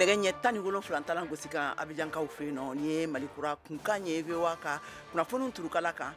Nɛgɛ ɲɛ 17 talan gosi kan Abijankaw fɛ yen nɔ, nin ye Mali kura kunkan ye VOA ka kunnafoniw turukala kan.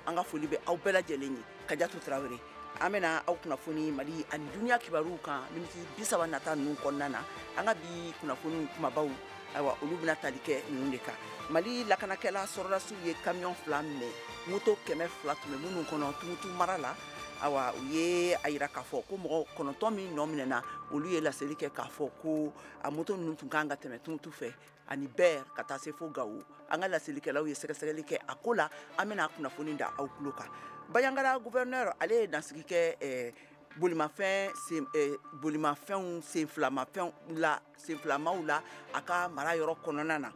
An ka foli bɛ aw bɛɛ lajɛlen ye. Kajatu Tarawele, an bɛna aw kunnafoni Mali ani duniya kibaruw kan miniti 30 nata ninnu kɔnɔna na. An ka bi kunnafoniw kumabaw, ayiwa, olu bɛna tali kɛ ninnu de kan. Mali lakanakɛla sɔrɔdasiw ye kamiyɔn 2 minɛ, moto 200 tun bɛ minnu kɔnɔ Tumutu mara la. Ayiwa, u ye a yira k'a fɔ ko mɔgɔ 9 min nɔ minɛna, olu ye laseli kɛ k'a fɔ ko a moto ninnu tun kan ka tɛmɛ Tumutu fɛ ani Bɛr ka taa se fo Gawo. An ka laselikɛlaw ye sɛgɛsɛgɛli kɛ a ko la, an bɛna kunnafoni da aw tulo kan. Bandiagara gouverneur, ale ye dansigi kɛ bolimafɛnw senfilamafɛnw la, senfilamaw la a ka mara yɔrɔ kɔnɔna na.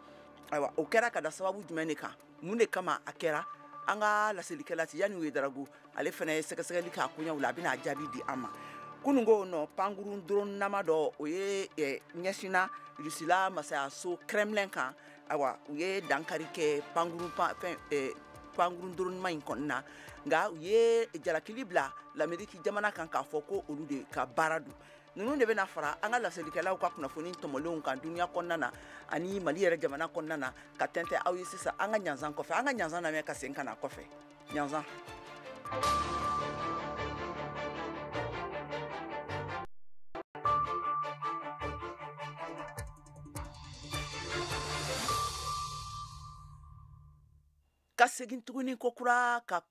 Ayiwa, o kɛra ka da sababu jumɛn de kan, mun de kama a kɛra? An ka laselikɛla Tijani Wedarago, ale fana ye sɛgɛsɛgɛli k'a koɲɛw la, a bɛna a jaabi di an ma. Kununko nɔ, pankurun drone-nama dɔ, o ye ɲɛsinna Rusila masayaso Kremlin kan. Ayiwa, u ye dankari kɛ pankurun drone-ma in kɔni na, nka u ye jalakili bila Lameriki jamana kan k'a fɔ ko olu de ka baara don. Ninnu de bɛna fara an ka laselikɛlaw ka kunnafoni tɔmɔlenw kan duniya kɔnɔna na ani Mali yɛrɛ jamana kɔnɔna na, ka tɛntɛn aw ye sisan an ka ɲanzan kɔfɛ. An ka ɲanzan lamɛn ka segin ka na kɔfɛ. Ɲanzan. Ka segin tuguni ko kura ka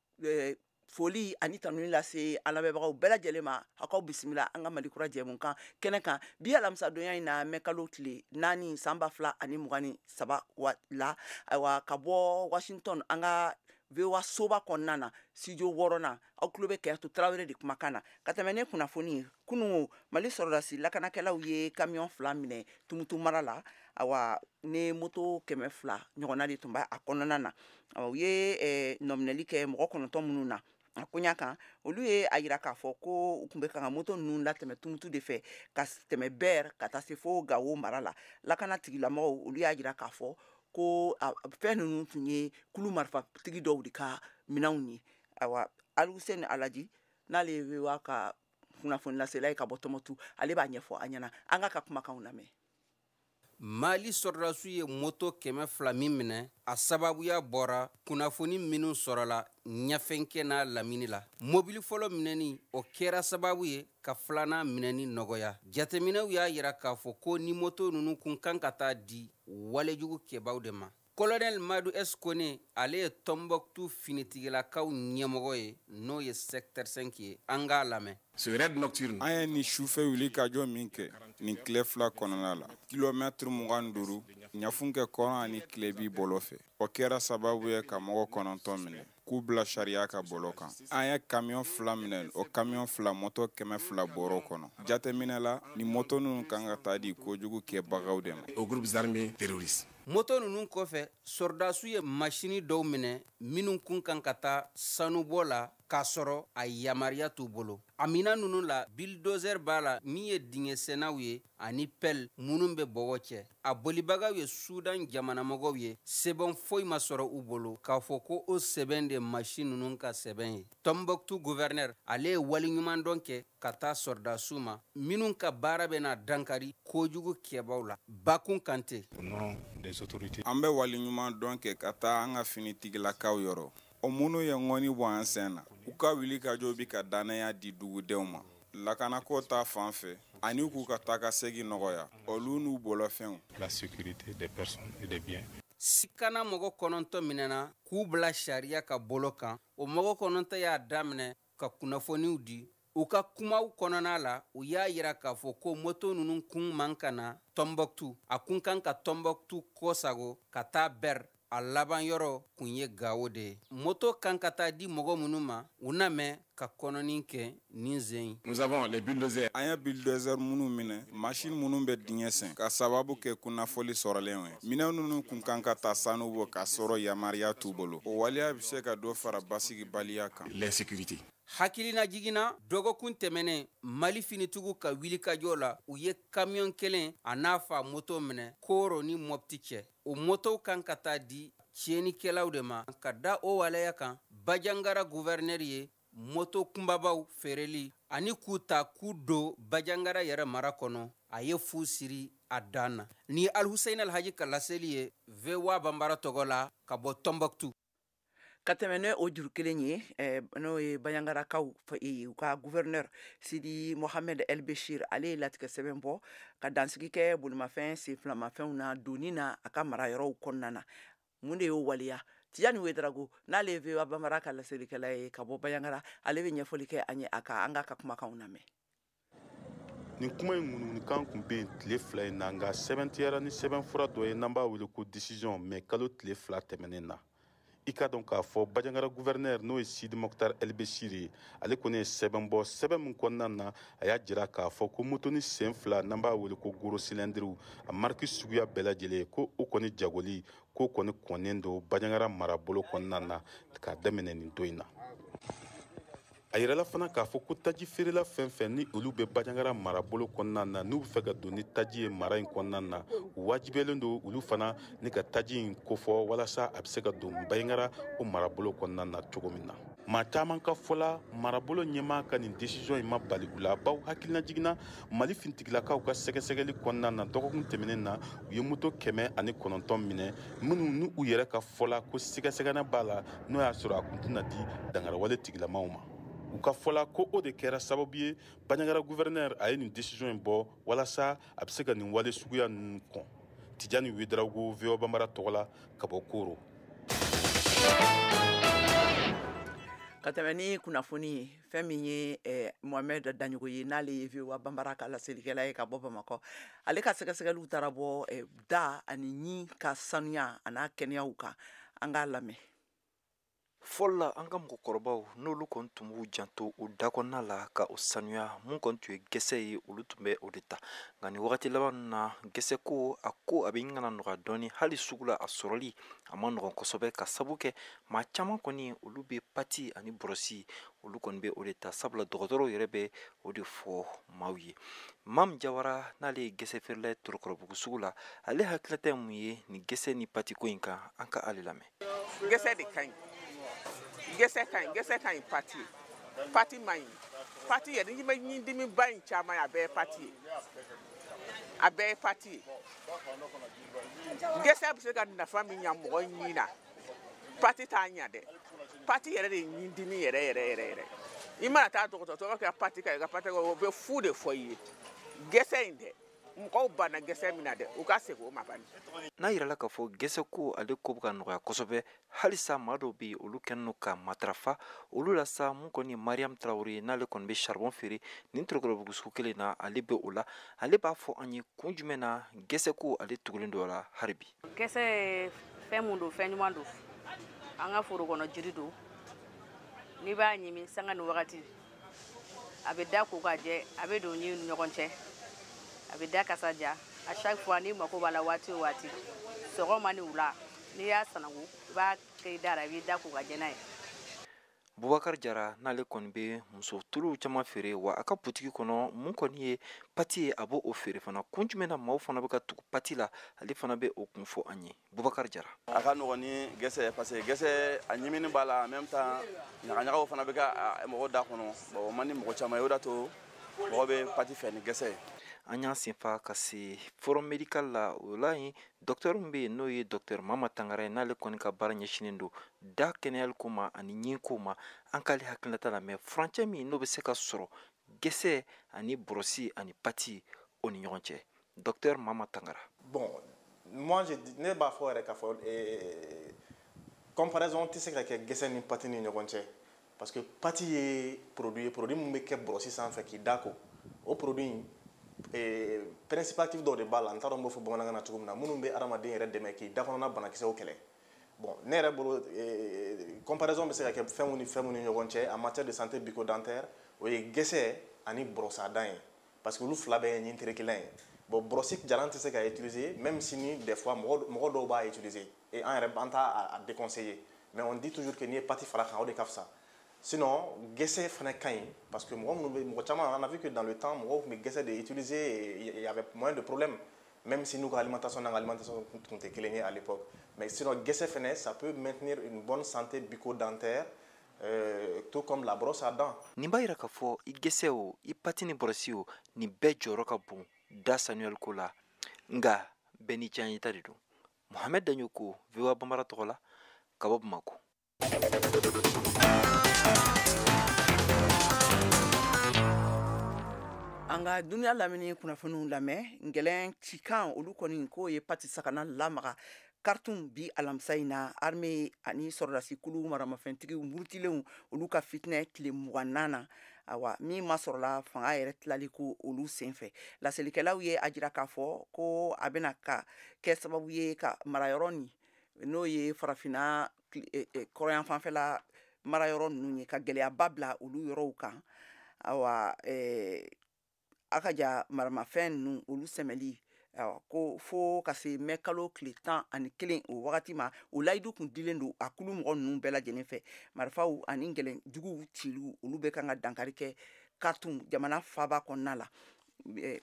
foli ani tanuni lase an lamɛnbagaw bɛɛ lajɛlen ma. Aw k'aw bisimila an ka Mali kura jɛmukan kɛnɛ kan bi alamisadonya in na, mɛ kalo tile 4 san 2023 wa la. Ayiwa, ka bɔ Washington, an ka VOA soba kɔnɔna na, studio 6nan, aw tulo bɛ Kajatu Tarawele de kumakan na. Ka tɛmɛ ne kunnafoni ye, kunun Mali sɔrɔdasi lakanakɛlaw ye kamiyɔn 2 minɛ Tumutu mara la. Ayiwa, ne moto 200 ɲɔgɔnna de tun b'a kɔnɔna na. U ye nɔminɛli kɛ mɔgɔ 9 minnu na a koɲa kan, olu ye a yira k'a fɔ ko u tun bɛ ka moto ninnu latɛmɛ Tumutu de fɛ ka tɛmɛ Bɛr ka taa se fo Gawo mara la. Lakana tigilamɔgɔw, olu y'a yira k'a fɔ ko fɛn ninnu tun ye kulu marifatigi dɔw de ka minɛnw ye. Ayiwa, Aluseni Alaji, n'ale ye VOA ka kunnafoni lasela ye ka bɔ Tɔmɔtu, ale b'a ɲɛfɔ an ɲɛna. An k'a ka kumakanw lamɛn. Mali sɔrɔdasiw ye moto 200 min minɛ, a sababuya bɔra kunnafoni minnu sɔrɔla ɲafɛnkɛ n'a lamini la. Mobili fɔlɔ minɛni, o kɛra sababu ye ka filanan minɛni nɔgɔya. Jateminɛw y'a yira k'a fɔ ko ni moto ninnu kun kan ka taa di walejugu kɛbaw de ma. Colonel Madu S. Kone, ale ye Tombouctou finitigilakaw ɲɛmɔgɔ ye, n'o ye secteur 5 ye. An k'a lamɛn. Ce raid nocturne. An ye nin sufɛ wuli ka jɔ min kɛ nin tile 2 kɔnɔna la, kilomɛtiri 25 Ɲafunkɛ kɔrɔn ani tilebi bolo fɛ, o kɛra sababu ye ka mɔgɔ 9 minɛ k'u bila sariya ka bolo kan. An ye kamiyɔn 2 minɛ, o kamiyɔn 2 moto 200 bɔrɔ kɔnɔ. Jateminɛ la, ni moto ninnu kan ka taa di kojugu kɛbagaw de ma. Au groupes armés terroristes. Moto ninnu kɔfɛ, sɔrɔdasiw ye masini dɔw minɛ minnu kun kan ka taa sanubɔ la k'a sɔrɔ a yamaruya t'u bolo. A minɛn ninnu la, bulldozer b'a la min ye dingɛsennaw ye ani pelle minnu bɛ bɔgɔ cɛ. A bolibagaw ye Sudan jamanamɔgɔw ye, sɛbɛn foyi ma sɔrɔ u bolo k'a fɔ ko o sɛbɛn de machine ninnu ka sɛbɛn ye. Tombouctou gouverneur, ale ye waleɲumandɔn kɛ ka taa sɔrɔdasiw ma minnu ka baara bɛna dankari kojugu kɛbaw la. Bakun Kante. Au nom des autorités. An bɛ waleɲumandɔn kɛ ka taa an ka finitigilakaw yɔrɔ, o minnu ye ŋɔni bɔ an sen na. U ka wuli ka jɔ bi ka danaya di dugudenw ma lakanako ta fan fɛ ani k'u ka taa ka segin nɔgɔya, olu n'u bolofɛnw. La sécurité des personnes et des biens. Sikana mɔgɔ 9 minɛna k'u bila sariya ka bolo kan. O mɔgɔ 9 y'a daminɛ ka kunnafoniw di. U ka kumaw kɔnɔna la, u y'a yira k'a fɔ ko moto ninnu kun man ka na Tombouctou, a kun kan ka Tombouctou kɔsago ka taa Bɛr, a laban yɔrɔ kun ye Gawo de ye. Moto kan ka taa di mɔgɔ minnu ma, u na mɛn ka kɔnɔni kɛ nin zen in. Nous avons les bulldozers. An ye bulldozer minnu minɛ, machine minnu bɛ dingɛ sen ka sababu kɛ kunnafoli sɔrɔlenw ye. Minɛn ninnu kun kan ka taa sanu bɔ k'a sɔrɔ yamaruya t'u bolo. O waleya bɛ se ka dɔ fara basigibaliya kan. L'insécurité. Hakilina jiginna dɔgɔkun tɛmɛnen Mali finitigiw ka wulikajɔ la, u ye kamiyɔn kelen a n'a fa moto minɛ Koro ni Mopti cɛ. O motow kan ka taa di tiɲɛnikɛlaw de ma. Ka da o waleya kan, Bandiagara gouverneur ye moto kunbabaw feereli ani k'u ta k'u don Bandiagara yɛrɛ mara kɔnɔ, a ye fu siri. a dan na. Ni Alhusein Alhaji ka laseli ye VOA Banbara tɔgɔ la ka bɔ Tɔnbɔkutu. Ka tɛmɛ ne o juru kelen ye, n'o ye Bandiagarakaw u ka gouverneur Sidi Mohamed El Bechir, ale ye latigɛ sɛbɛn bɔ ka dansigi kɛ bolimafɛn senfilamafɛnw na donni na a ka marayɔrɔw kɔnɔna na. Mun de y'o waleya? Tijani Wedrago, n'ale ye VOA Banbara ka laselikɛla ye ka bɔ Bandiagara, ale bɛ ɲɛfɔli kɛ an ye a kan. An k'a ka kumakanw lamɛn. Nin kuma in ŋunuŋunukan tun bɛ yen tile 2 in na, nka sɛbɛntiyara ni sɛbɛnfura dɔ ye n'an b'a wele ko décision mai kalo tile 2 tɛmɛnen na. I ka dɔn k'a fɔ Bandiagara gouverneur, n'o ye Sidi Mokhtar El Bechir ye, ale kɔni ye sɛbɛn bɔ. Sɛbɛn min kɔnɔna na, a y'a jira k'a fɔ ko motoni sen 2, n'an b'a wele ko gros cylindre, a marque suguya bɛɛ lajɛlen, ko o kɔni jagoli k'o kɔni kɔnnen don Bandiagara marabolo kɔnɔna na k'a daminɛ nin don in na. A yirala fana k'a fɔ ko taji feerela fɛn fɛn ni olu bɛ Bandiagara marabolo kɔnɔna na, n'u bɛ fɛ ka don ni taji ye mara in kɔnɔna na, u wajibiyalen don olu fana ni ka taji in kofɔ walasa a bɛ se ka don Bandiagara o marabolo kɔnɔna na cogo min na. Maa caman ka fɔ la, marabolo ɲɛmaa ka nin décision in ma bali u la, baw hakilina jiginna Mali fintigilakaw ka sɛgɛsɛgɛli kɔnɔna na dɔgɔkun tɛmɛnen na, u ye moto 109 minɛ minnu ni u yɛrɛ ka fɔ la ko sɛgɛsɛgɛnna b'a la, n'o y'a sɔrɔ a kun tɛna di dangarawale tigilamaw ma. U ka fɔ la ko o de kɛra sababu ye Bandiagara gouverneur a ye nin décision in bɔ walasa a bɛ se ka nin wale suguya ninnu kɔn. Tijani Wedrago, VOA Banbara tɔgɔ la ka bɔ Koro. Ka tɛmɛ ni kunnafoni ye, fɛn min ye Mohamed Daɲogo ye, n'ale ye VOA Banbara ka laselikɛla ye ka bɔ Bamakɔ, ale ka sɛgɛsɛgɛliw taara bɔ da ani ɲi ka sanuya a n'a kɛnɛyaw kan. An k'a lamɛn. Fɔlɔ la, an ka mɔgɔkɔrɔbaw n'olu kɔni tun b'u janto u da kɔnɔna la ka o sanuya, mun kɔni tun ye gɛsɛ ye, olu tun bɛ o de ta. Nka nin wagati laban ninnu na, gɛsɛ ko a ko a bɛ ɲini ka na nɔgɔya dɔɔni, hali sugu la a sɔrɔli a ma nɔgɔn kosɛbɛ, ka sabu kɛ maa caman kɔni olu bɛ pati ani bɔrɔsi, olu kɔni bɛ o de ta, sabula dɔgɔtɔrɔw yɛrɛ bɛ o de fɔ maaw ye. Mam Jawara, n'ale ye gɛsɛ feerela ye Torokɔrɔbugu sugu la, ale hakilinata ye mun ye nin gɛsɛ ni pati ko in kan? An ka ale lamɛn. Gɛsɛ de ka ɲi. Gɛsɛ ka ɲi, gɛsɛ ka ɲi pati ye. Pati man ɲi. Pati yɛrɛ, n'i ma ɲindimiba in caman ye, a bɛɛ ye pati ye. A bɛɛ ye pati ye. Gɛsɛ bɛ se ka nafa min ɲa mɔgɔ ɲin na, pati t'a ɲa dɛ. Pati yɛrɛ de ye ɲindimi yɛrɛ yɛrɛ yɛrɛ yɛrɛ. I mana taa dɔgɔtɔrɔso ka pati kan, i ka pati kan, o bɛ fu de fɔ i ye. Gɛsɛ in dɛ, mɔgɔw banna gɛsɛ min na dɛ, u ka segin o ma bani. N'a yirala k'a fɔ gɛsɛ ko ale ko bɛ ka nɔgɔya kosɛbɛ, halisa maa dɔw bɛ yen olu kɛlen don ka matarafa olu la sa. Mun kɔni ye Mariam Tarawele ye, n'ale kɔni bɛ charbon feere nin Torokɔrɔbugu sugu kelen na, ale bɛ o la. Ale b'a fɔ an ye kun jumɛn na gɛsɛ ko ale tugulen don a la hali bi. Gɛsɛ ye fɛn mun don, fɛn ɲuman don, an ka foro kɔnɔ jiri don. N'i b'a ɲimi sanga ni wagati, a bɛ da ko ka jɛ, a bɛ don ɲin ni ɲɔgɔn cɛ, a bɛ da kasa ja. À chaque fois n'i mako b'a la, waati o waati, sɔgɔma ni wula, n'i y'a sanango, i b'a kɛ i da la, i b'i da ko ka jɛ n'a ye. Bubakari Jara, n'ale kɔni bɛ muso tuluw caman feere wa a ka butigi kɔnɔ, mun kɔni ye pati ye, a b'o o feere fana. Kun jumɛn na maaw fana bɛ ka tugu pati la, ale fana bɛ o kun fɔ an ye. Bubakari Jara. A ka nɔgɔn ni gɛsɛ ye, parce que gɛsɛ a ɲimini b'a la, en même temps ɲagaɲagaw fana bɛ kɛ mɔgɔ da kɔnɔ. Bon, o man di mɔgɔ caman ye, o de y'a to mɔgɔ bɛ pati fɛ ni gɛsɛ ye. An y'an senfa ka se forum médical la. O la yen, docteur min bɛ yen, n'o ye docteur Mama Tangara ye, n'ale kɔni ka baara ɲɛsinnen don da kɛnɛyali ko ma ani ɲin ko ma, an k'ale hakilinata lamɛn furancɛ min n'o bɛ se ka sɔrɔ gɛsɛ ani bɔrɔsi ani pati o ni ɲɔgɔn cɛ. Docteur Mama Tangara. Bon, moi je ne b'a fɔ yɛrɛ k'a fɔ comparaison tɛ se ka kɛ gɛsɛ ni pati ni ɲɔgɔn cɛ, parce que pati ye produit ye, produit min bɛ kɛ bɔrɔsi sanfɛ k'i da ko. O produit in, principe actif dɔw de b'a la, n t'a dɔn n b'o fɔ bamanankan na cogo min na, minnu bɛ adamaden yɛrɛ dɛmɛ k'i da kɔnɔna banakisɛw kɛlɛ. Bon, ne yɛrɛ bolo, comparaison bɛ se ka kɛ fɛn mun ni fɛn mun ni ɲɔgɔn cɛ en matière de santé bucco-dentaire, o ye gɛsɛ ani bɔrɔsadan ye, parce que olu fila bɛɛ ye ɲin terekelan ye. Bon, bɔrɔsi jalan tɛ se ka utiliser, même si ni des fois mɔgɔ dɔw b'a utiliser, et an yɛrɛ an t'a a déconseiller, mais on dit toujours que n'i ye pati fara kan, o de ka fisa. Sinon, gɛsɛ fana ka ɲi, parce que mɔgɔ minnu bɛ mɔgɔ caman, on a vu que dans le temps, mɔgɔw tun bɛ gɛsɛ de utiliser et il y avait moins de problèmes, même si nous ka alimentation n'an ka alimentation tun tɛ kelen ye à l'époque. Mais sinon, gɛsɛ fana, ça peut maintenir une bonne santé bucco-dentaire, tout comme la brosse à dents. Nin b'a yira k'a fɔ i gɛsɛ o, i pati ni bɔrɔsi o, nin bɛɛ jɔyɔrɔ ka bon da sanuyaliko la. Nka bɛɛ n'i cayɛta de don. Mohamed Dagnoko, VOA Bambara tɔgɔ la, ka bɔ Bamakɔ. An ka duniya lamini kunnafoniw lamɛn. Ngɛlɛn cikan olu kɔni k'o ye pati sakana lamaga Khartoum bi alamisa in na. Armée ani sɔrɔdasikulu maramafɛntigiw murutilenw olu ka fitinɛ tile 24 na, awa min ma sɔrɔla fanga yɛrɛ tilali ko olu senfɛ. Laselikɛlaw ye a jira k'a fɔ ko a bɛna ka kɛ sababu ye ka marayɔrɔ nin, n'o ye farafinna kɔrɔyan fanfɛla marayɔrɔ ninnu ye, ka gɛlɛyaba bila olu yɔrɔw kan. Awa a ka ja maramafɛn ninnu olu sɛmɛli, awa ko fo ka se mɛ kalo tile 11 o wagati ma, o layidu kun dilen don a kulu mɔgɔ ninnu bɛɛ lajɛlen fɛ. Marifaw ani gɛlɛn juguw ciliw olu bɛ kan ka dankari kɛ Khartoum jamana faaba kɔnɔna la.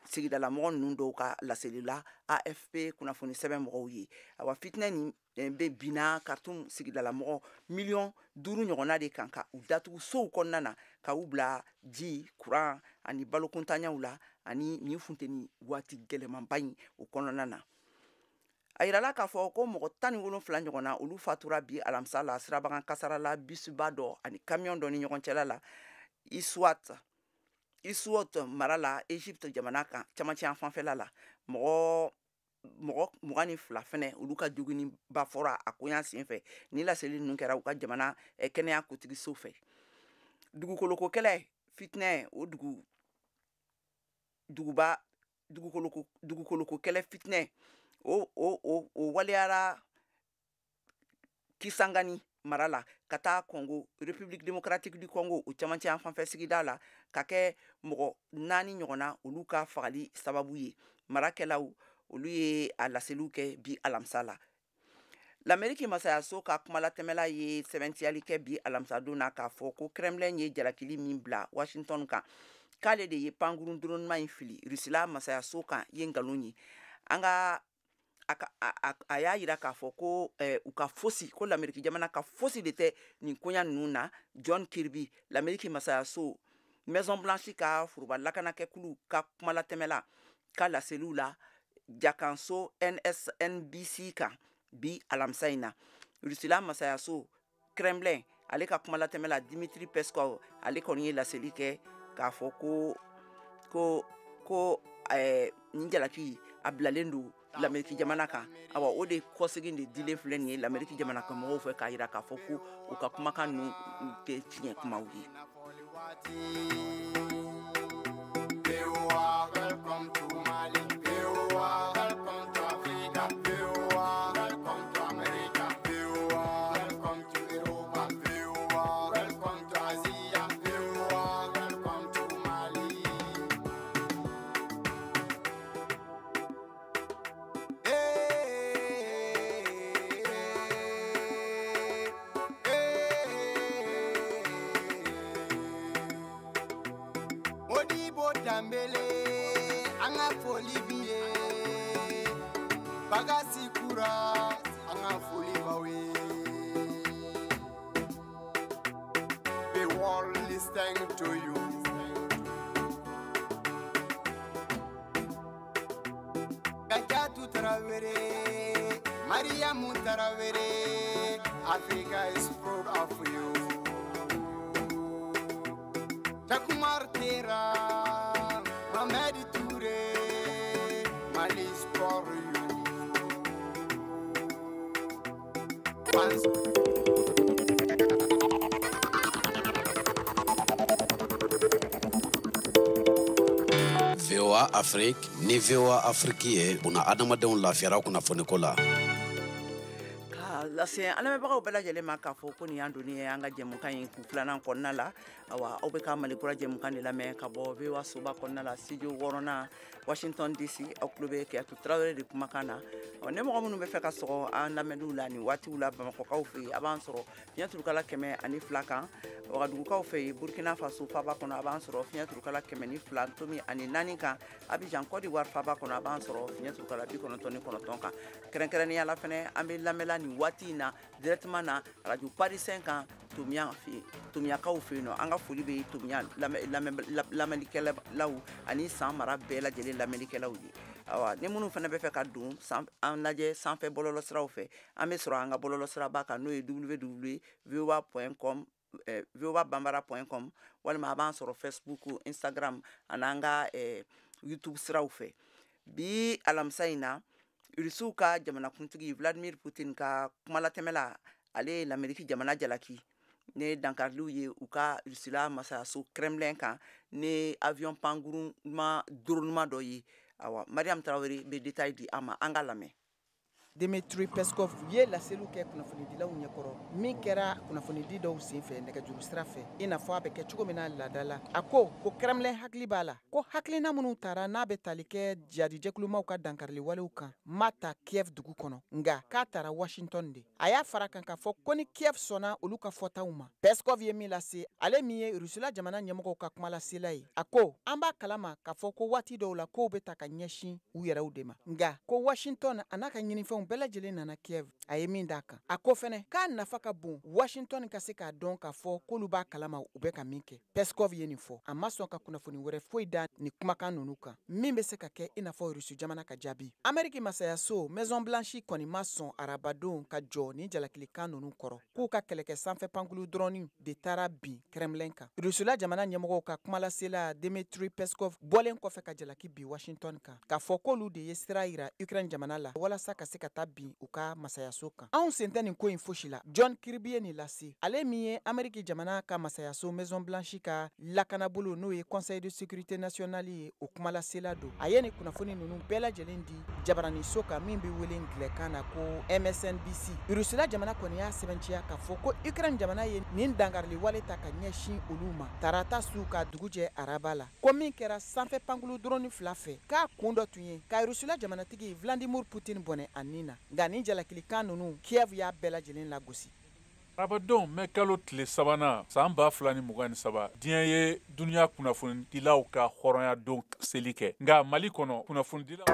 Sigidalamɔgɔ ninnu dɔw ka laseli la AFP kunnafoni sɛbɛn mɔgɔw ye. Awa fitinɛ nin bɛ binna Khartoum sigidalamɔgɔ 5 miliyɔn ɲɔgɔnna de kan, ka u datugu sow kɔnɔna na, ka u bila ji, kuran ani balokuntanyaw la, ani nin funteni waati gɛlɛmanba in o kɔnɔna na. A yirala k'a fɔ ko mɔgɔ 17 ɲɔgɔnna olu fatura bi alamisa la sirabakan kasara la bisiba dɔ ani kamiyɔn dɔ ni ɲɔgɔn cɛla la Isuwat mara la, Egypte jamana kan camancɛ yan fanfɛla la. Mɔgɔ 22 fɛnɛ olu ka joginiba fɔra a koɲa senfɛ. Ni laseli ninnu kɛra u ka jamana kɛnɛya kuntigiso fɛ. Dugukoloko kɛlɛ fitinɛ o dugu duguba dugukoloko kɛlɛ fitinɛ o o o o waleyara Kisangani mara la ka taa Congo, République démocratique du Congo o camancɛ yan fanfɛ sigida la, ka kɛ mɔgɔ 4 ɲɔgɔnna olu ka fagali sababu ye. Marakɛlaw olu ye a laseliw kɛ bi alamisa la. L'Amérique masayaso ka kumalatɛmɛla ye sɛbɛntiyali kɛ bi alamisadon na k'a fɔ ko Kremlin ye jalakili min bila Washington kan, k'ale de ye pankurun dronema in fili Rusila masayaso kan ye nkalon ye. An ka a y'a yira k'a fɔ ko u ka fosi, ko l'Amérique jamana ka fosi de tɛ nin koɲa ninnu na. John Kirby, l'Amérique masayaso Maison Blanche ka foroba lakanakɛkulu ka kumalatɛmɛla ka laseliw la jakanso NSNBC kan bi alamisa in na. Rusila masayaso Kremlin ale ka kumalatɛmɛla Dimitri Peskov ale kɔni ye laseli kɛ k'a fɔ ko nin jalaki a bilalen don l'Amérique jamana kan. Awa o de kɔsegin de dilen filɛ nin ye l'Amérique jamana kan mɔgɔw fɛ, k'a yira k'a fɔ ko u ka kumakan ninnu tɛ tiɲɛ kumaw ye. The world is thank to you. Kajatu Traoré, Mariamu Traoré, Africa is proud of you. Takumar Tera, Mohamed Touré, Mali is for you. VOA Afrique ni VOA Afrique ye buna adamadenw lafiyara kunnafoniko la. Ka lase an lamɛnbagaw bɛɛ lajɛlen ma k'a fɔ ko nin y'an donnen ye an ka jɛmukan in kun filanan kɔnɔna la. Awa aw bɛ ka Mali kura jɛmukan de lamɛn ka bɔ VOA soba kɔnɔna la, studio 6nan, Washington DC. Aw tulo bɛ Kiyatu Tarawele de kumakan na. Ne mɔgɔ minnu bɛ fɛ ka sɔgɔ an lamɛnniw la nin waatiw la Bamakɔkaw fɛ yen, a b'an sɔrɔ fiɲɛ turukala 102 kan. Wagadugukaw fɛ yen, Burkina Faso faaba kɔnɔ, a b'an sɔrɔ fiɲɛ turukala 102.4 kan. Abidjan Côte d'Ivoire faaba kɔnɔ, a b'an sɔrɔ fiɲɛ turukala 99 kan. Kɛrɛnkɛrɛnnenya la fɛnɛ, an bɛ lamɛnla nin waati in na directement na radio Parisien kan Tomiya fɛ yen, Tomiyakaw fɛ yen nɔ. An ka foli bɛ Tomiya lamɛnnikɛlaw ani san mara bɛɛ lajɛlen lamɛnnikɛlaw ye. Awa, ni minnu fana bɛ fɛ ka don an lajɛ sanfɛ bɔlɔlɔsiraw fɛ, an bɛ sɔrɔ an ka bɔlɔlɔsiraba kan, n'o ye www.voa.com, voabambara.com, walima a b'an sɔrɔ Facebook, Instagram ani an ka YouTube siraw fɛ. Bi alamisa in na, Irisiw ka jamanakuntigi Vladimir Putin ka kumalatɛmɛla, ale ye Lameriki jamana jalaki ne dankariliw ye u ka Irisila masayaso Kremlin kan ni avion pankurunma drone dɔ ye. Awa, Mariam Tarawele bɛ détail di an ma, an ka lamɛn. Dmitri Peskov ye laseliw kɛ kunnafonidilaw ɲɛkɔrɔ min kɛra kunnafonidi dɔw senfɛ nɛgɛjuru sira fɛ, i n'a fɔ a bɛ kɛ cogo min na laada la. A ko ko Kremlin hakili b'a la ko hakilina minnu tara n'a bɛ tali kɛ jadijɛkulumaw ka dankarili walew kan ma ta Kiev dugu kɔnɔ, nka k'a tara Washington de. A y'a fara kan k'a fɔ ko ni Kiev sɔnna olu ka fɔtaw ma. Peskov ye min lase, ale min ye Rusila jamana ɲɛmɔgɔw ka kumalasela ye, a ko an b'a kalama k'a fɔ ko waati dɔw la kow bɛ ta ka ɲɛsin u yɛrɛw de ma, nka ko Washington a n'a ka ɲinifɛnw bɛɛ lajɛlen nana Kiev. A ye min d'a kan, a ko fɛnɛ k'a nafa ka bon Washington ka se k'a dɔn k'a fɔ k'olu b'a kalama u bɛ ka min kɛ. Peskov ye nin fɔ, a ma sɔn ka kunnafoni wɛrɛ foyi da nin kumakan ninnu kan min bɛ se ka kɛ i n'a fɔ Rusi jamana ka jaabi. Ameriki masayaso Maison Blanche kɔni ma sɔn arabadon ka jɔ nin jalakilikan ninnu kɔrɔ, k'u ka kɛlɛkɛ sanfɛ pankulu dɔrɔnin de taara bin Kremlin kan. Rusila jamana ɲɛmɔgɔw ka kumalasela Dmitri Peskov bɔlen kɔfɛ ka jalaki bin Washington kan k'a fɔ k'olu de ye sira yira Ukraine jamana la walasa ka se ka taa bin u ka masayaso kan. Anw sen tɛ nin ko in fosi la. John Kirby ye nin lase, ale min ye Ameriki jamana ka masayaso Maison Blanche ka lakanabolo, n'o ye Conseil de sécurité nationale ye, o kumalasela don. A ye nin kunnafoni ninnu bɛɛ lajɛlen di jabaraniso kan min bɛ wele ngilɛkan na ko MSNBC. Rusila jamana kɔni y'a sɛbɛntiya k'a fɔ ko Ukraine jamana ye nin dankarili wale ta ka ɲɛsin olu ma tarata su ka dugu jɛ araba la, ko min kɛra sanfɛ pankulu drone 2 fɛ, k'a kun dɔ tun ye ka Rusila jamanatigi Vladimir Putin bɔnɛ a nin na. Nka nin jalakilikan ninnu, Kiev y'a bɛɛ lajɛlen lagosi. Arabadon mɛ kalo tile 3nan san 2023, diɲɛ ye dunuya kunnafonidilaw ka hɔrɔnya don seli kɛ. Nka Mali kɔnɔ kunnafonidilaw.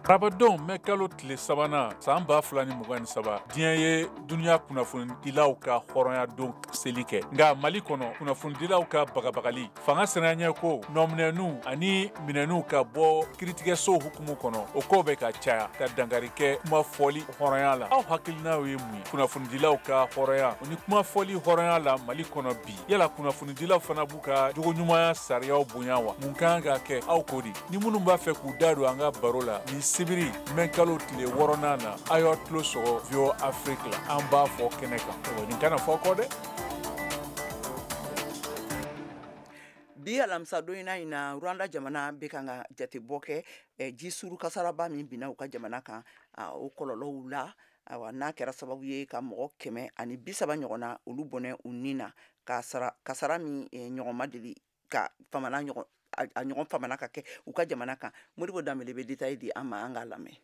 Arabadon mɛ kalo tile 3nan san 2023, diɲɛ ye dunuya kunnafonidilaw ka hɔrɔnya don seli kɛ. Nka Mali kɔnɔ kunnafonidilaw ka bagabagali, fanga sinaɲɛko, nɔminɛniw ani minɛniw ka bɔ kiiritigɛsow hukumu kɔnɔ, o kow bɛ ka caya ka dankari kɛ kuma fɔli hɔrɔnya la. Aw hakilinaw ye mun ye kunnafonidilaw ka hɔrɔnya o ni kuma fɔli hɔrɔnya la Mali kɔnɔ bi? Yala kunnafonidilaw fana b'u ka jogoɲumanya sariyaw bonya wa? Mun kan ka kɛ, aw ko di? Ni minnu b'a fɛ k'u da don an ka baro la nin sibiri mɛ kalo tile 6nan na, a y'aw tulo sɔgɔ VOA Afrique la, an b'a fɔ kɛnɛ kan. Nin kana fɔ kɔ dɛ. Bi alamisadon in na, Rwanda jamana bɛ kan ka jatebɔ kɛ ji suru kasaraba min binna u ka jamana kan, o kɔlɔlɔw la. Awa, n'a kɛra sababu ye ka mɔgɔ 130 ɲɔgɔn na olu bɔnɛ u nin na, ka kasara min ɲɔgɔn ma deli ka famana ɲɔgɔn a ɲɔgɔn famana ka kɛ u ka jamana kan. Modibo Danbele bɛ détail di an ma, an k'a lamɛn.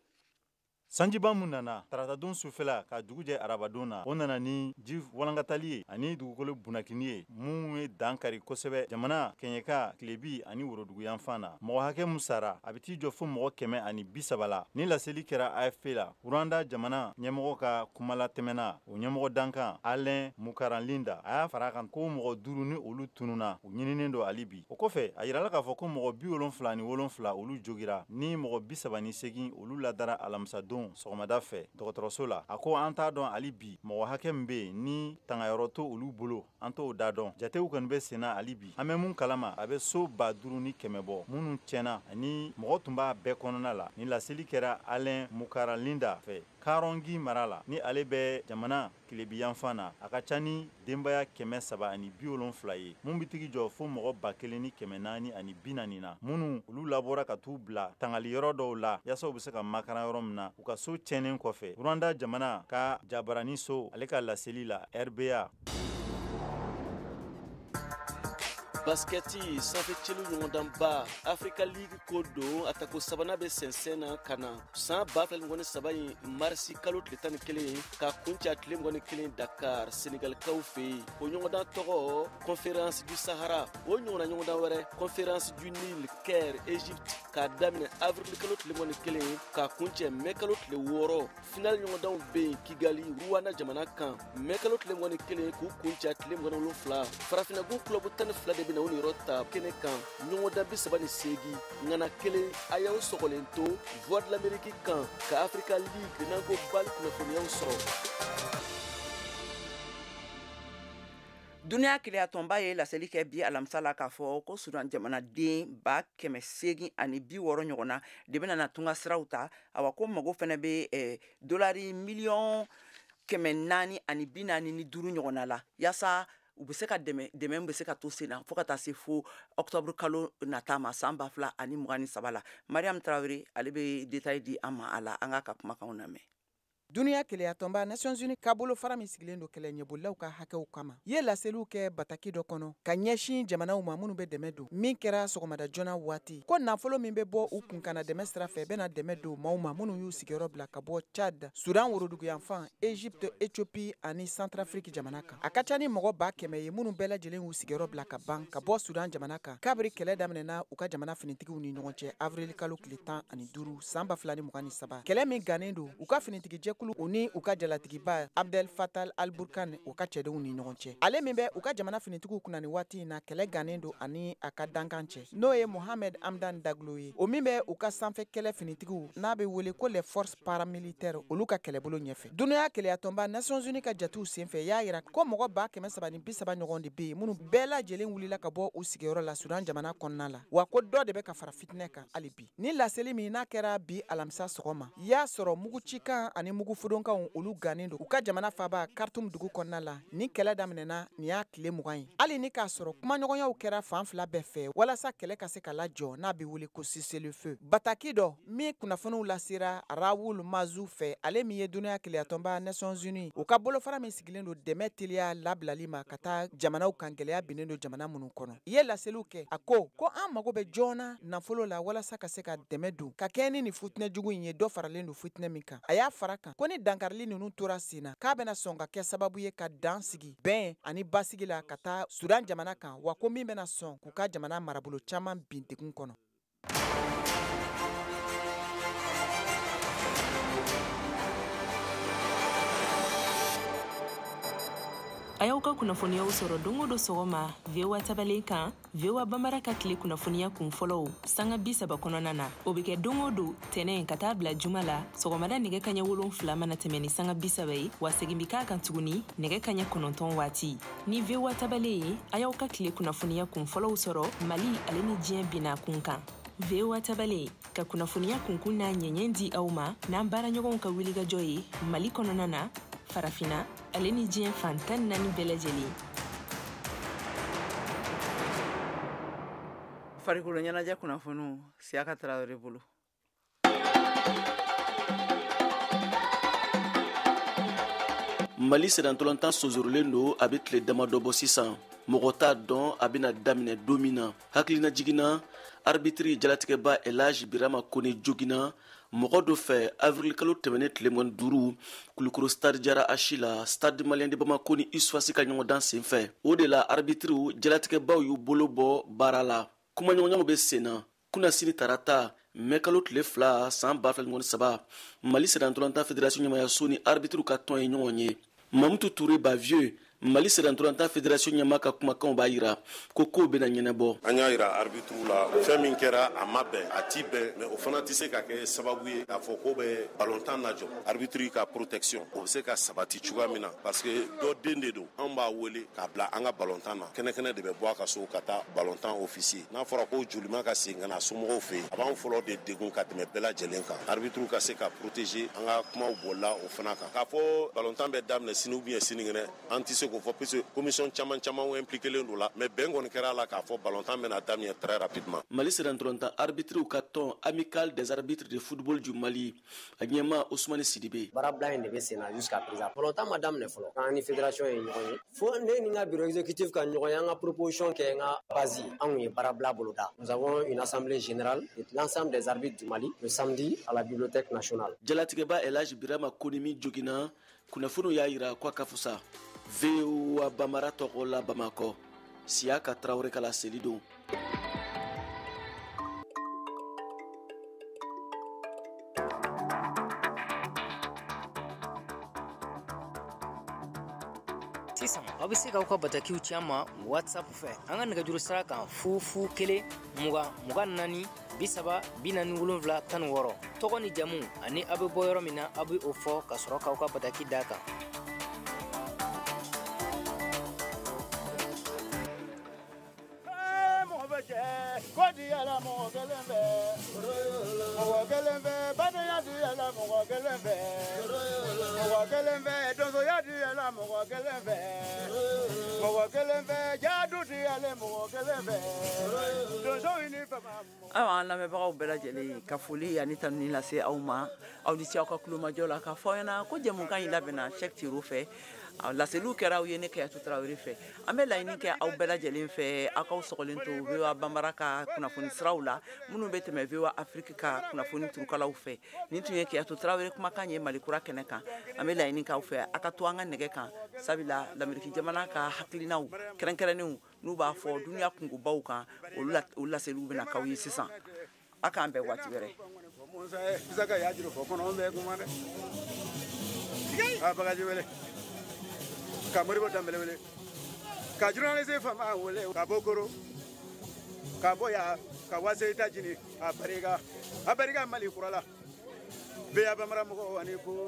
Sanjiba mun nana taratadon sufɛla ka dugu jɛ arabadon na, o nana ni ji walankatali ye ani dugukolo bunakini ye mun ye dan kari kosɛbɛ jamana kɛɲɛka, tilebi ani woroduguyanfan na. Mɔgɔ hakɛ mun sara, a bɛ t'i jɔ fo mɔgɔ 130 la. Ni laseli kɛra AFP la, Rwanda jamana ɲɛmɔgɔ ka kumalatɛmɛna, o ɲɛmɔgɔ dankan Alain Mukaranlinda, a y'a fara kan ko mɔgɔ 5 ni olu tununna, u ɲininen don hali bi. O kɔfɛ, a yirala k'a fɔ ko mɔgɔ 77 olu jogira, ni mɔgɔ 38 olu ladara alamisadon sɔgɔmada fɛ dɔgɔtɔrɔso la. A ko an t'a dɔn hali bi mɔgɔ hakɛ min bɛ yen ni tangayɔrɔ to olu bolo, an t'o da dɔn. Jatew kɔni bɛ senna hali bi. An bɛ mun kalama, a bɛ so 5100 bɔ minnu tiɲɛna ani mɔgɔ tun b'a bɛɛ kɔnɔna la. Ni laseli kɛra Alain Mukaranlinda fɛ Karongi mara la, ni ale bɛ jamana tilebiyanfan na. A ka ca ni denbaya 370 ye mun bɛ tigi jɔ fo mɔgɔ 1440 na, minnu olu labɔra ka t'u bila tangali yɔrɔ dɔw la yaasa u bɛ se ka makaran yɔrɔ min na u ka so tiɲɛnen kɔfɛ. Rwanda jamana ka jabarani so, ale ka laseli la RBA. Baskɛti sanfɛ celu ɲɔgɔndanba Africa League ko don, a tako sabanan bɛ sɛnsɛn na ka na san 2023 in marisi kalo tile 11 ka kuncɛ tile 21 Dakar Senegalikaw fɛ yen. O ɲɔgɔndan tɔgɔ Conférence du Sahara. O ɲɔgɔnna ɲɔgɔndan wɛrɛ Conférence du Nil Caire Egypte k'a daminɛ avril kalo tile 21 k'a kuncɛ mai kalo tile 6. Final ɲɔgɔndanw bɛ yen Kigali Rwanda jamana kan mai kalo tile 21 k'u kuncɛ tile 27. Farafinnagun club 12 de bɛna na u niyɔrɔ ta kɛnɛ kan ɲɔgɔndan 38 ŋana kelen. A y'aw sɔgɔlen to Voix de l'Amérique kan ka Africa League n'an ko BAL kunnafoniyaw sɔrɔ. Duniya kelenyatɔnba ye laseli kɛ bi alamisa la k'a fɔ ko Sudan jamanaden 860,000 ɲɔgɔn na de bɛna na tunga siraw ta. Awa, ko mago fɛnɛ bɛ dolari miliyɔn 445 ɲɔgɔnna la, yaasa u bɛ se ka dɛmɛ, dɛmɛ bɛ se ka to sen na fo ka taa se fo octobre kalo nata ma san 2023 la. Mariam Tarawele, ale bɛ détail di an ma a la. An k'a ka kumakanw lamɛn. Duniya kelenyatɔnba Nations Unies ka bolofara min sigilen don kɛlɛ ɲɛbolilaw ka hakɛw kama ye laseliw kɛ bataki dɔ kɔnɔ ka ɲɛsin jamanaw ma minnu bɛ dɛmɛ don, min kɛra sɔgɔmada joona waati, ko nafolo min bɛ bɔ u kun kana dɛmɛ sira fɛ bɛna dɛmɛ don maaw ma minnu y'u sigiyɔrɔ bila ka bɔ Tchad, Sudan woroduguyanfan, Egypte, Ethiopie ani Centrafrique jamana kan. A ka ca ni mɔgɔ 100,000 ye minnu bɛɛ lajɛlen y'u sigiyɔrɔ bila ka ban ka bɔ Sudan jamana kan kabiri kɛlɛ daminɛna u ka jamana finitigiw ni ɲɔgɔn cɛ avril kalo tile 15 san 2023, kɛlɛ min gannen don u ka finitigi jɛkulu u ni u ka jalatigiba Abdel Fattah al-Burhan u ka cɛdenw ni ɲɔgɔn cɛ. Ale min bɛ u ka jamana finitigiw kunna ni waati in na, kɛlɛ gannen don ani a ka dankan cɛ, n'o ye Mohamed Hamdan Daglo ye, o min bɛ u ka sanfɛ kɛlɛ finitigiw n'a bɛ wele ko les forces paramilitaires, olu ka kɛlɛbolo ɲɛfɛ. Duniya kelenyatɔnba Nations Unies ka jatiw senfɛ y'a yira ko mɔgɔ 330,000 ɲɔgɔn de bɛ yen minnu bɛɛ lajɛlen wulila ka bɔ u sigiyɔrɔ la Sudan jamana kɔnɔna la, wa ko dɔ de bɛ ka fara fitinɛ kan hali bi. Ni laseli min n'a kɛra bi alamisa sɔgɔma, y'a sɔrɔ mugu cikan ani mugu fudonkanw olu gannen don u ka jamana faba Khartoum dugu kɔnɔna la. Ni kɛlɛ daminɛna nin y'a tile 20 ye, hali ni k'a sɔrɔ kumaɲɔgɔnyaw kɛra fan fila bɛɛ fɛ walasa kɛlɛ ka se ka lajɔ, n'a bɛ wele ko cessez-le-feu. Bataki dɔ min kunnafoniw lasera Rawul Mazu fɛ, ale min ye duniya kelenyatɔnba Nations Unies u ka bolofara min sigilen don dɛmɛ teliya labilali ma ka taa jamanaw kan gɛlɛya binnen don jamana minnu kɔnɔ, i ye laseliw kɛ. A ko ko an mago bɛ joona nafolo la walasa ka se ka dɛmɛ don ka kɛɲɛ ni nin futinɛ jugu in ye, dɔ faralen don futinɛ min kan. A y'a fara kan ko ni dankarili ninnu tora sen na, k'a bɛna sɔn ka kɛ sababu ye ka dan sigi bɛn ani basigi la ka taa Sudan jamana kan, wa ko min bɛna sɔn k'u ka jamana marabolo caman bin degun kɔnɔ. A y'aw ka kunnafoniyaw sɔrɔ don o don sɔgɔma VOA tabalen kan, VOA Bambara ka tile kunnafoniya kun fɔlɔw sanga 30 kɔnɔna na. O bɛ kɛ don o don tɛnɛ ka taa bila juma la, sɔgɔmada nɛgɛ kaɲɛ 7 mana tɛmɛ ni sanga 30 ye, wa segin bi k'a kan tuguni nɛgɛ kaɲɛ 9 waati. Ni VOA tabalen ye, a y'aw ka tile kunnafoniya kun fɔlɔw sɔrɔ Mali ale ni diɲɛ bina kun kan. VOA tabalen ka kunnafoniya kunkun n'a ɲɛɲɛ di aw ma n'an baaraɲɔgɔnw ka wulikajɔ ye Mali kɔnɔna na, Farafina ale ni diɲɛ fan 14 bɛɛ lajɛlen. Farikolo ɲɛnajɛ kunnafoniw, Siyaka Tarawele bolo. Mali sennantolatan sonsorolen don a bɛ tile damadɔ bɔ sisan. Mɔgɔ t'a dɔn a bɛna daminɛ don min na. Hakilina jiginna, arbitre jalatigɛba Elage Birama Kone joginna mɔgɔ dɔ fɛ avril kalo tɛmɛnen tile 25 Kulukoro Stade Jara Achi la, Stade Malien de Bamako ni USFAS ka ɲɔgɔndan senfɛ. O de la arbitriw jalatigɛbaw y'u bolo bɔ baara la. Kumaɲɔgɔnyaw bɛ sen na. Kunasini tarata, mɛ kalo tile 2 san 2023, Mali sennantolatan fédération ɲɛmayaso ni arbitriw ka tɔn ye ɲɔgɔn ye. Mamutu Ture Bavieux, Mali sennantolatan fédération ɲɛma ka kumakanw b'a yira ko kow bena ɲɛnabɔ. An y'a yira arbitre la, fɛn min kɛra a ma bɛn, a ti bɛn, mais o fana tɛ se ka kɛ sababu ye k'a fɔ ko bɛ balontan lajɔ. Arbitre ka protection, o bɛ se ka sabati cogoya min na, parce que dɔ den de don, anw b'a wele k'a bila an ka balontan na. Kɛnɛ kɛnɛ de bɛ bɔ a ka so ka taa balontan officier. N'a fɔra ko jolima ka segin ka na somɔgɔw fɛ yen, a b'an fɔlɔ de degun ka tɛmɛ bɛɛ lajɛlen kan. Arbitre ka se ka protéger, an ka kumaw bolila o fana kan. K'a fɔ balontan bɛ daminɛ sini ou bien sinikɛnɛ, an tɛ se k'o fɔ, puisque commission caman caman impliqué don la, mais bɛn kɔni kɛra a la k'a fɔ balontan bɛna daminɛ très rapidement. Mali sennantolatan arbitriw ka tɔn, Amicale des arbitres de football du Mali, a ɲɛma Ousmane Sidibe. Baarabila in de bɛ sen na jusqu'à présent. Balontan ma daminɛ fɔlɔ. An ni fédération ye ɲɔgɔn ye fo ne ni n ka bureau exécutif ka ɲɔgɔn ye, an ka proposition kɛ, n ka base, an kun ye baarabila boloda. Nous avons une assemblée générale de l'ensemble des arbitres du Mali le samedi à la bibliothèque nationale. Jalatigɛba Elage Birama Kone min joginna, kunnafoniw y'a yira ko a ka fusa. VOA Bamara tɔgɔ la Bamakɔ, Siyaka Tarawele ka laseli don. Sisan aw bɛ se k'aw ka batakiw ci an ma WhatsApp fɛ an ka nɛgɛjuru sira kan 0 0 1 20 24 30 47 16. Tɔgɔ ni jamu ani aw bɛ bɔ yɔrɔ min na, aw bɛ o fɔ ka sɔrɔ k'aw ka bataki d'a kan. Ayiwa, an lamɛnbagaw bɛɛ lajɛlen, ka foli ani tanuni lase aw ma. Aw ni ce aw ka kulomajɔ la. Ka fɔ aw ɲɛna ko jɛmukan in labɛnna Cheick Tiro fɛ, laseliw kɛra aw ye ne Kayatu Tarawele fɛ. An bɛ laɲini kɛ aw bɛɛ lajɛlen fɛ, aw k'aw sɔgɔlen to VOA Banbara ka kunnafoni siraw la minnu bɛ tɛmɛ VOA Afrique ka kunnafoni turukalaw fɛ. Nin tun ye Kayatu Tarawele kumakan ye Mali kura kɛnɛ kan. An bɛ laɲini k'aw fɛ, aw ka to an ka nɛgɛ kan, sabula Lameriki jamana ka hakilinaw kɛrɛnkɛrɛnnenw n'u b'a fɔ dunuya kungobaw kan, olu laseliw bɛna k'aw ye sisan. A k'an bɛn waati wɛrɛ. Ka Moribo Danbele wele, ka journaliste fama wele, ka bɔ Koro, ka bɔ yan, ka Wase États-Unis, a barika, a barika Mali kura la. Bɛɛ bamara mɔgɔw ani ko.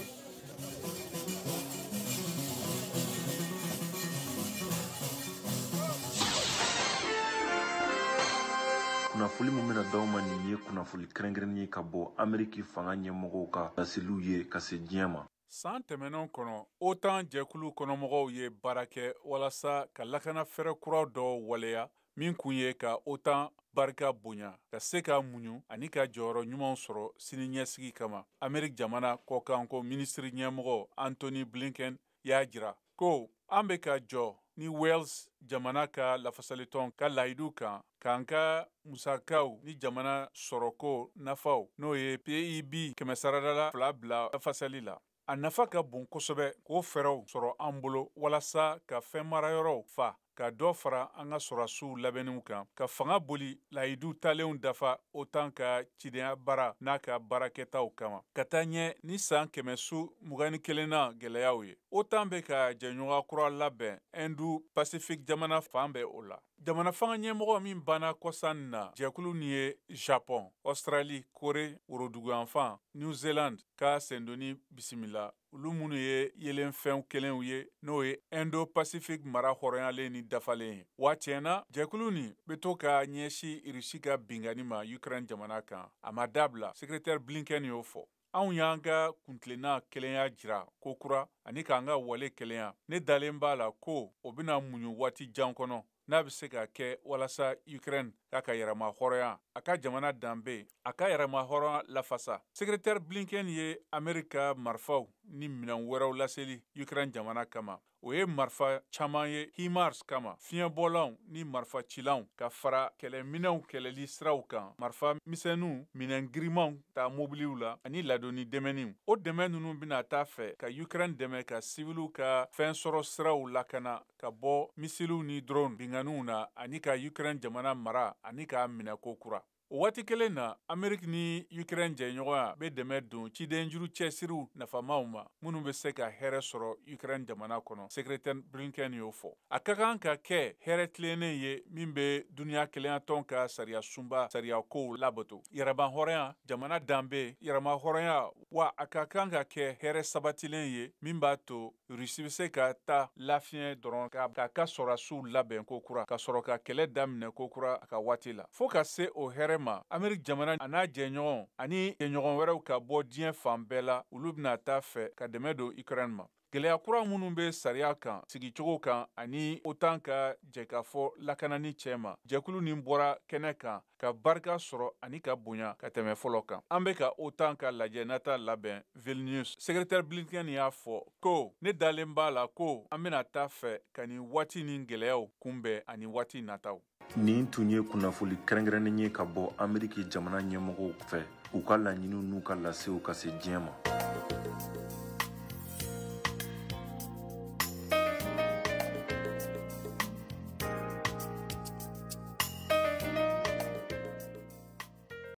Kunnafoli min bɛna d'aw ma nin ye kunnafoli kɛrɛnkɛrɛnnen ye ka bɔ Ameriki fanga ɲɛmɔgɔw ka laseliw ye ka se diɲɛ ma. San tɛmɛnenw kɔnɔ, OTAN jɛkulu kɔnɔmɔgɔw ye baara kɛ walasa ka lakana fɛɛrɛ kura dɔw waleya min kun ye ka OTAN barika bonya, ka se ka muɲu ani ka jɔyɔrɔ ɲumanw sɔrɔ sini ɲɛsigi kama. Ameriki jamana kɔkanko minisiri ɲɛmɔgɔ Antony Blinken y'a jira ko an bɛ ka jɔ ni Wales jamana ka lafasalitɔn ka layidu kan k'an ka musakaw ni jamana sɔrɔko nafaw, n'o ye PIB 200% bila lafasali la. A nafa ka bon kosɛbɛ k'o fɛɛrɛw sɔrɔ an bolo walasa ka fɛn marayɔrɔw fa, ka dɔ fara an ka sɔrɔdasiw labɛnniw kan, ka fanga boli layidu talenw dafa OTAN ka cidenya baara n'a ka baarakɛtaw kama, ka taa ɲɛ ni san 121nan gɛlɛyaw ye. OTAN bɛ ka jɛɲɔgɔnya kura labɛn Hindu Pacifique jamana fan bɛɛ o la. Jamana fanga ɲɛmɔgɔ min banna kɔsan na jɛkulu nin ye Japon, Australie, Corée woroduguyanfan, New Zealand ka sendonni bisimila, olu minnu ye yelenfɛnw kelenw ye, n'o ye Indo-Pacifique mara hɔrɔnyalen ni dafalen ye. Wa tiɲɛna, jɛkulu nin bɛ to ka ɲɛsin Irisi ka binkanni ma Ukraine jamana kan. A ma dabila, secrétaire Blinken y'o fɔ. Anw y'an ka kuntilenna kelenya jira ko kura ani k'an ka wale kelenya. Ne dalen b'a la ko o bɛna muɲu waati jan kɔnɔ, n'a bɛ se ka kɛ walasa Ukraine k'a ka yɛrɛma hɔrɔnya, a ka jamana danbe, a ka yɛrɛma hɔrɔnya lafasa. Secrétaire Blinken ye Ameriki ka marifaw ni minɛn wɛrɛw laseli Ukraine jamana kama. O ye marifa caman ye HIMARS kama, fiɲɛbɔlanw ni marifacilanw, ka fara kɛlɛminɛnw kɛlɛli siraw kan, marifa misɛnninw, minɛn girimanw ta mobiliw la ani ladonni dɛmɛniw. O dɛmɛ ninnu bɛna taa fɛ ka Ukraine dɛmɛ ka siviliw ka fɛn sɔrɔ siraw lakana ka bɔ misiliw ni drone binkanniw na, ani ka Ukraine jamana mara ani k'a minɛ ko kura. O waati kelen na, Ameriki ni Ukraine jɛɲɔgɔnya bɛ dɛmɛ don cidenjuru cɛsiriw nafamaw ma minnu bɛ se ka hɛrɛ sɔrɔ Ukraine jamana kɔnɔ, secrétaire Blinken y'o fɔ. A ka kan ka kɛ hɛrɛ tilennen ye min bɛ dunuya kelenyatɔn ka sariya sunba sariyakow labato. Yɛrɛmahɔrɔnya, jamana danbe, yɛrɛmahɔrɔnya, wa a ka kan ka kɛ hɛrɛ sabatilen ye min b'a to Rusi bɛ se ka taa lafiɲɛ dɔrɔn k'a ka sɔrɔdasiw labɛn ko kura, ka sɔrɔ ka kɛlɛ daminɛ ko kura a ka waati la. Fo ka se o hɛrɛ ma, Ameriki jamana a n'a jɛɲɔgɔn ani jɛɲɔgɔn wɛrɛw ka bɔ diɲɛ fan bɛɛ la, olu bɛna taa fɛ ka dɛmɛ don Ukraine ma. Gɛlɛya kura minnu bɛ sariya kan, sigicogo kan ani OTAN ka jɛkafɔ lakanani cɛma, jɛkulu nin bɔra kɛnɛ kan ka barika sɔrɔ ani ka bonya ka tɛmɛ fɔlɔ kan. An bɛ ka OTAN ka lajɛ nata labɛn Vilnius. Secrétaire Blinken y'a fɔ ko ne dalen b'a la ko an bɛna taa fɛ ka nin waati ni gɛlɛyaw kunbɛn ani waati nataw. Nin tun ye kunnafoli kɛrɛnkɛrɛnnen ye ka bɔ Ameriki jamana ɲɛmɔgɔw fɛ, u ka laɲiniw n'u ka lasew ka se diɲɛ ma.